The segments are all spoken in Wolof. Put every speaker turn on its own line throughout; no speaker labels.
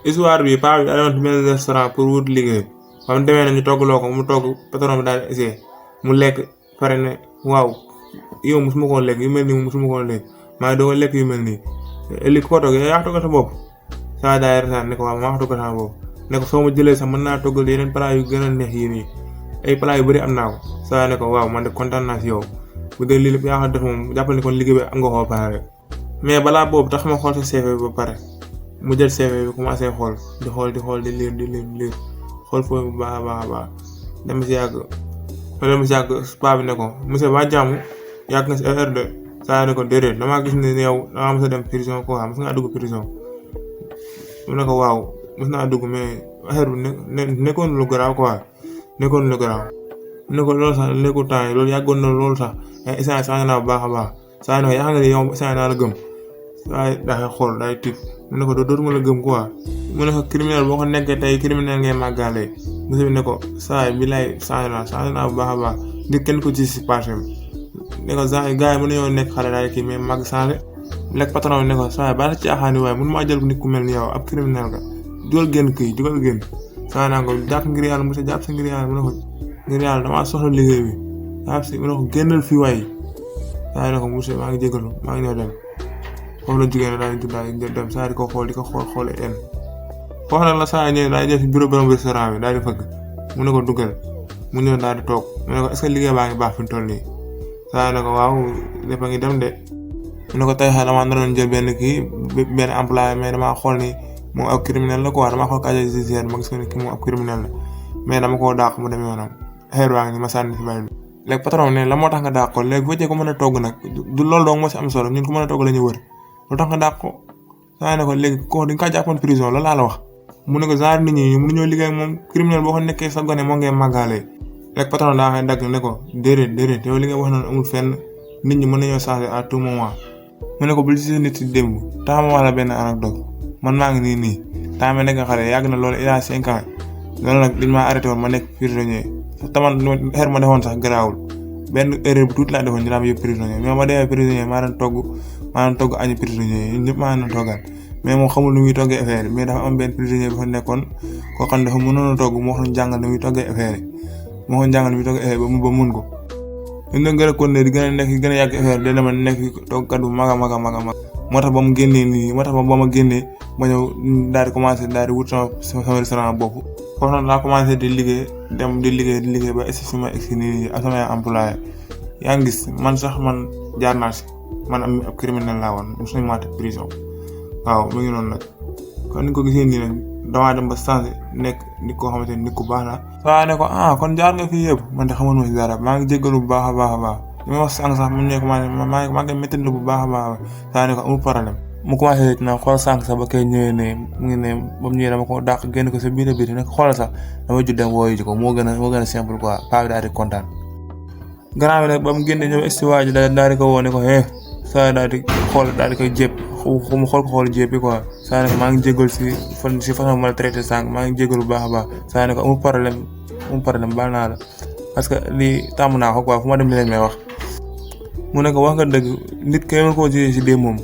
histoire bi paa bi daa demoon ci benn restaurant pour wut liggéey ba mu demee ñu toggaloo ko mu togg patron bi daal di essayé mu lekk pare ne waaw yow mosuma koo lekk yu mel nii mosuma koo lekk maa ngi doog a lekk yu mel nii li ko togg yaa toggal sa bopp saa daay retaan ne ko waaw maa ko toggal sama bopp ne ko soo ma jëlee sax mën naa toggal yeneen plat yu gën a neex yii nii ay plat yu bëri am naa ko saa ne ko waaw man de kontaan naa si yow bu dee lii lépp yaa ko def moom jàppal ni kon liggéey bi am nga koo pare mais balaa boobu tax ma xool sa CV bi ba pare mu jël CV bi commencé xool di lire xool foofu bu baax a baax dem si yàgg paa bi ne ko monsieur ba jàmm yàgg nga si RD saa ne ko déedéet damaa gis ne yow danga mos a dem prison quoi mos ngaa dugg prison mu ne ko waaw mos naa dugg mais affaire bi nekkoon lu garaaw quoi nekkoon lu garaaw ne ko loolu sax nekkul temps yi loolu yàggoon na loolu sax mais instant changé naa bu baax a baax saa ne ko yaa nga ne yow instant naa la gëm saa daa xool day tiit mu ne ko dootuma la gëm quoi mu ne ko criminel boo ko nekkee tey criminel ngay màggalee monsieur bi ne ko saa bi lay changé naa bu baax a baax nit kenn ko ci si passé ne ko saa gars yi mën nañoo nekk xale daal kii mais màgg changé lekk patron bi ne ko saa ba la caaxaani waaye mënu maa jël nit ku mel ni yow ab criminel nga jugal génn saa naa ko jàpp ngir yàlla monsieur jàpp si ngir yàlla mu ne ko ngir yàlla damaa soxla liggéey bi jàpp si mu ne ko génnal fii waay saa ne ko monsieur maa ngi jégalu maa ngi ñëw dem foofu la jigéen daal di dem saa di ko xool en foofu nag la saa ñëw daal di ñëw si bureau borom restaurant bi daal di fëgg mu ne ko duggal mu ñëw daal di toog mu ne ko est-ce que liggéey baa ngi baax fi mu toll nii saa ne ko waaw lépp a ngi dem de mu ne ko tey xel damaa naroon jël benn employé mais damaa xool ni moom ab criminel la quoi damaa xool casier judiciaire ma gis ko ni kii moom ab criminel la mais dama koo dàq mu dem yoonam xeer waa ngi ma sànni si bàyyi bi léegi patron ne la moo tax nga dàq ko léegi bu ko mën a togg nag du loolu dong moo si am solo ñun ko mën a togg la ñu wër lu tax nga dàq ko saa ne ko léegi ko dañ kaa jàppoon prison la laa la wax mu ne ko genre nit ñi mënuñoo liggéey ak moom criminel boo ko nekkee sa gone moo ngay màggalee léegi patron daa xëy dagg ne ko déedéet yow li nga wax noonu amul fenn nit ñi mën nañoo changer à tout moment mu ne ko bul si nit si démb tax ma wax la benn anecdote man maa ngi nii temps ma nekk xale yàgg na loolu il y a 5 ans loolu nag dañ maa arrêté woon ma nekk prisonnier taman xeer ma defoon sax garaawul benn erreur bu tuuti laa defoon ñu daan yóbbu prisonnier mais ma demee prisonnier maa doon togg añu prisonnier yi ñëpp maa doon toggal mais moom xamul nu muy toggee affaire yi mais dafa am benn prisonnier bu fa nekkoon koo xam ne dafa mënoon a togg moo xam jàngal nu muy toggee affaire yi ba mun ko ñu doon gën a continuer di gën a yàgg affaire day dama nekk toggkat bu mag a mag moo tax ba mu génnee ba ma génnee ma ñëw daal di commencé daal di wut sama restaurant bopp foofu nag laa commencé di liggéey ba egsi fi ma egsi nii ak samay employé yaa ngi gis man jaar naa si man am ab criminel laa woon mosuñu maa tëj prison waaw mu ngi noonu nag kon ni ko gisee nii nag damaa dem ba changé nekk nit koo xamante ni nit ku baax la saa ne ko kon jaar nga fii yëpp man de xamoon ma si dara maa ngi jéggalu bu baax a baax li ma wax sànq sax mu ne ko maa ngi métti bu baax a baax saa ne ko amul problème mu commencé na xool sànq sax ba kay ñëwee ne mu ngi ne ba mu ñëwee dama ko dàq génn ko sa biir ne ko xoolal sax dama judd dem wooyu ji ko moo gën a simple quoi paa bi daal di kontaan grand bi nag ba mu génnee ñëw istiwaa ji daal di ko woo ne ko saa daal di koy jépp mu xool ko xool jépp bi quoi saa ne ko maa ngi jégal si façon ma la traité sànq maa ngi jégal bu baax a baax saa ne ko amul problème baal naa la parce que lii tàmm naa ko quoi fu ma dem li leen may wax mu ne ko wax nga dëgg nit ki mën koo jugé si dee moom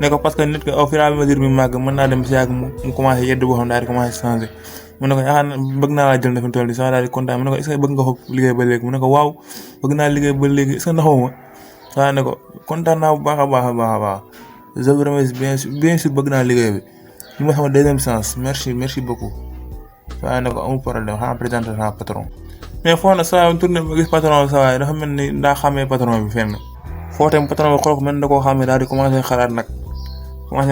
ne ko parce que nit ki au fur et à mesure mi màgg mën naa dem si yàgg mu commencé yedd boo xam daal di commencé changé mu ne ko yaakaar naa bëgg naa laa jël na fi mu toll nii sama daal di kontaan mu ne ko est-ce que bëgg nga ko liggéey ba léegi mu ne ko waaw bëgg naa liggéey ba léegi est-ce que naxoo ma saa ne ko kontaan naa bu baax a baax je vous remercie bien sûr bëgg naa liggéey bi li ma sama deuxième chance merci beaucoup saa ne ko amul problème xanaa présenté sama patron mais foo na saa tourné ba gis patron bi sa waay dafa mel ni daa xamee patron bi fenn foo tam patron bi xool ko mel ni da koo xamee daal di commencé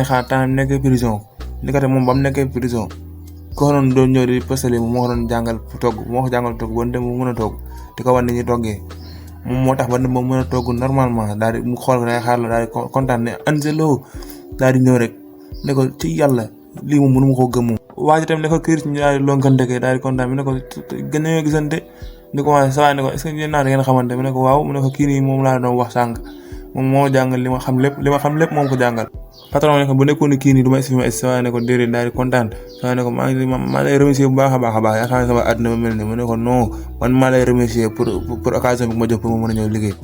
xalaat temps nekkee prison li ko te moom ba mu nekkee prison ko noonu doon ñëw di pësale moo ko doon jàngal togg ba dem mu mën a togg di ko wan ni ñuy toggee moom moo tax ba dem ba mën a togg normalement daal di mu xool ko day xaar la daal di kontaan ne Angelo daal di ñëw rek ne ko ci yàlla lii moom mënu ma koo gëm moom waa ji tam ne ko kër ñu daal di lonkante daal di kontaan bi ne ko gën nañoo gisante di ko wax saa ne ko est-ce que yéen ngeen xamante mu ne ko waaw mu ne ko kii nii moom laa doon wax sànq moom moo jàngal li ma xam lépp moom ko jàngal patron ne ko bu nekkoon ni kii nii du ma estimé saa ne ko déedéet daal di kontaan saa ne ko maa lay remercier bu baax a baax yaakaar naa sama àdduna ba mel ni mu ne ko non man maa lay remercier pour occasion bi ma jox pour ma mën a ñëw liggéey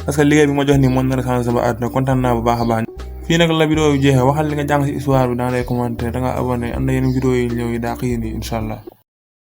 parce que liggéey bi ma jox nii mën na la sama àdduna kontaan naa bu baax a baax fii nag la vidéo bi jeexee waxal li nga jàng si histoire bi dans les commentaires da nga abonné am na yeneen vidéo yi ñëw yi daa xëy nii incha allah.